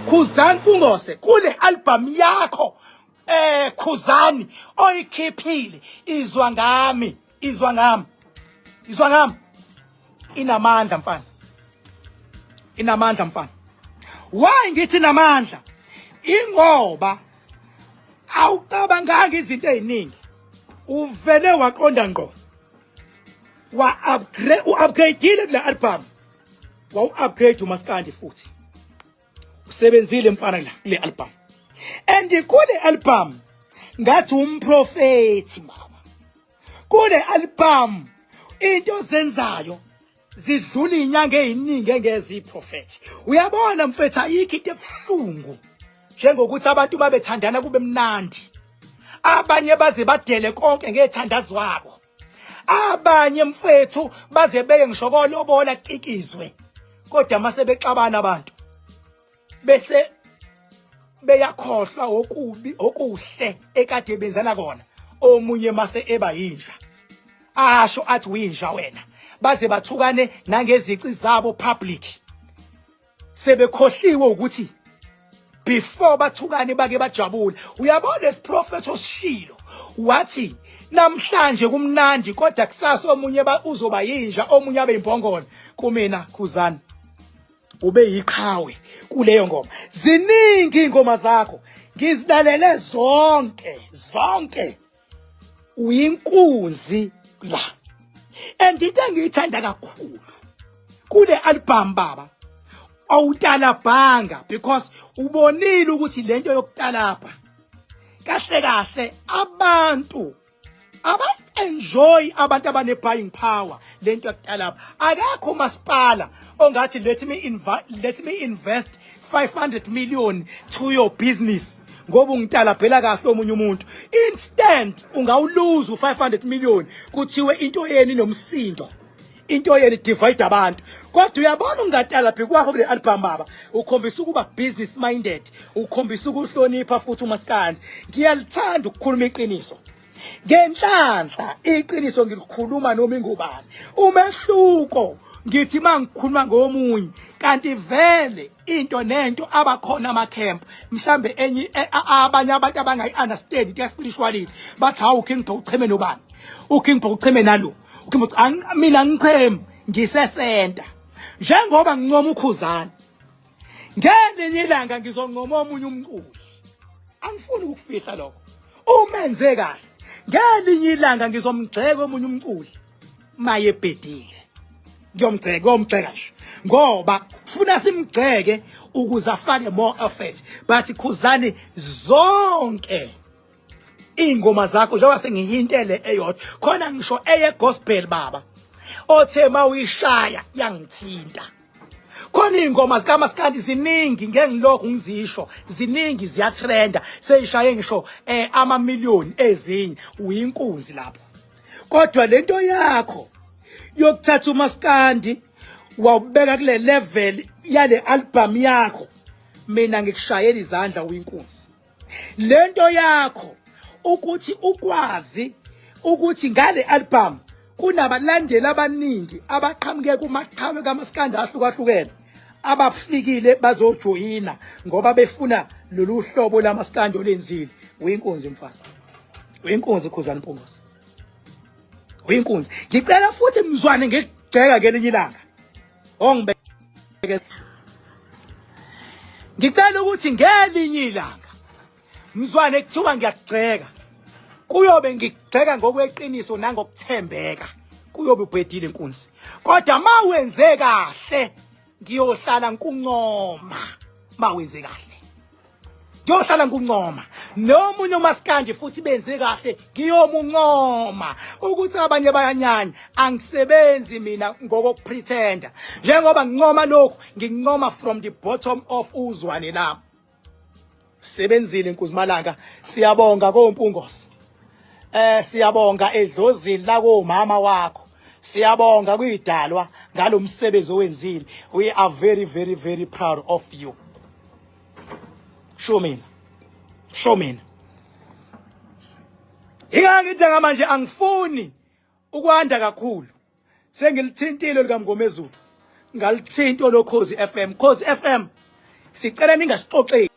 Khuzani Mpungose, kule album yakho Khuzani oyikhiphile, izwa ngami, izwa ngami, izwa ngami, inamandla mfana, inamandla mfana. Why ngithi inamandla? Ingoba awucabanganga izinto eziningi, uvele waqonda ngqo, wa upgrade, u-upgradeile kule album, wawu-upgrade umaskandi futhi usebenzile mfana la kule album. And kule album ngathi umprofeti baba, kule album into zenzayo zidlula inyanga eziningi engeziprofeti. Uyabona mfethu, ayikho into ebuhlungu njengokuthi abantu babethandana kube mnandi, abanye baze badele konke ngethandazo wabo, abanye mfethu baze beye ngisho kolobola kikizwe, kodwa mase bexabana abantu bese beyakhohlwa okubi okuhle ekade benzana kona. Omunye mase eba yinja, asho athi uyinja wena, baze bathukane nangezici zabo public, sebekhohliwe ukuthi before bathukane bake bajabule. Uyabona esiprofetho osishilo, wathi namhlanje kumnandi kodwa kusasa omunye uzoba yinja, omunye abe imbongolo. Kumina Khuzani ube yiqhawe kuleyo ngoma. Ziningi ingoma zakho, ngizilalele zonke zonke, uyinkunzi la. And into engiyithanda kakhulu kule album baba, awutalabhanga, because ubonile ukuthi lento yokutalabha kahle kahle abantu aba-enjoy, abantu abane-buying power lento yokutalabha. Akekho umasipala ongathi let me invest 500 million to your business ngoba ungitalabhela kahle omunye umuntu. Instant ungawuluza u-500 million, kuthiwe into yeni inomsindo, into yeni divide abantu. Kodwa uyabona ungatalabhi kwakho kule album baba, ukhombisa ukuba business minded, ukhombisa ukuhlonipha futhi umaskandi. Ngiyalithanda ukukhuluma iqiniso ngenhlanhla, iqiniso ngilikhuluma noma ingubani. Umehluko ngithi mangikhuluma ngomunye, kanti vele into nento abakhona ama camp, mhlambe enye abanye abantu abangayi understand into spirituality bathi, "Hawu, King Bhaka ucheme nobani? uKing Bhaka ucheme nalo, uKing Bhaka." Mina ngichemi, ngisesenta. Njengoba ngincoma uKhuzani, ngelinye ilanga ngizoncoma omunye umculi. Angifuni ukufihla lokho, umenze kahle. Ngelinye ilanga ngizomgxeka omunye umculi maye ebhedile, ngiyomgxeka, ngiyomgxeka nje ngoba funa simgxeke ukuze afake more effort. But Khuzani, zonke ingoma zakho, njengoba sengihintele eyodwa khona, ngisho eye gospel baba othe mawuyishaya yangithinta. Khona iy'ngoma zikamaskandi ziningi, ngeke ngilokhu ngizisho, ziningi ziyatrenda, seyishaye ngisho amamiliyoni ezinye. Uyinkunzi lapho. Kodwa lento yakho yokuthatha umaskandi wawubeka kule level yale album yakho, mina ngikushayela izandla, uyinkunzi. Lento yakho ukuthi ukwazi ukuthi ngale album kunabalandeli abaningi abaqhamuke kumaqhawe kamaskandi ahlukahlukene abafikile bazojoyina ngoba befuna lolu hlobo lamaskandi olenzile, uyinkunzi mfana, uyinkunzi Khuzani Mpungose, uyinkunzi. Ngicela futhi mzwane ngikugxeka ngelinye ilanga ongibeke. Ngicela ukuthi ngelinye ilanga mzwane kuthiwa ngiyakugxeka, kuyobe ngikugxeka ngokweqiniso nangokuthembeka, kuyobe ubhedile inkunzi. Kodwa mawenze kahle ngiyohlala nkuncoma, mawenze kahle ngiyohlala nkuncoma. Nomunye umaskandi futhi benze kahle ngiyomuncoma. Ukuthi abanye bayanyanya, angisebenzi mina ngokokupretenda. Njengoba ngincoma lokhu, ngincoma from the bottom of uzwane lami. Sebenzile Nkuzimalanga, siyabonga koMpungose, siyabonga edlozini la komama wakho, siyabonga kuyidalwa ngalomsebenzi owenzile. We are very very very proud of you. Sho mina, sho mina, ingake njengamanje angifuni ukwanda kakhulu. Sengilithintile likaMngomezulu, ngalithinto loKhozi FM. Khozi FM. Sicela ningasixoxeli.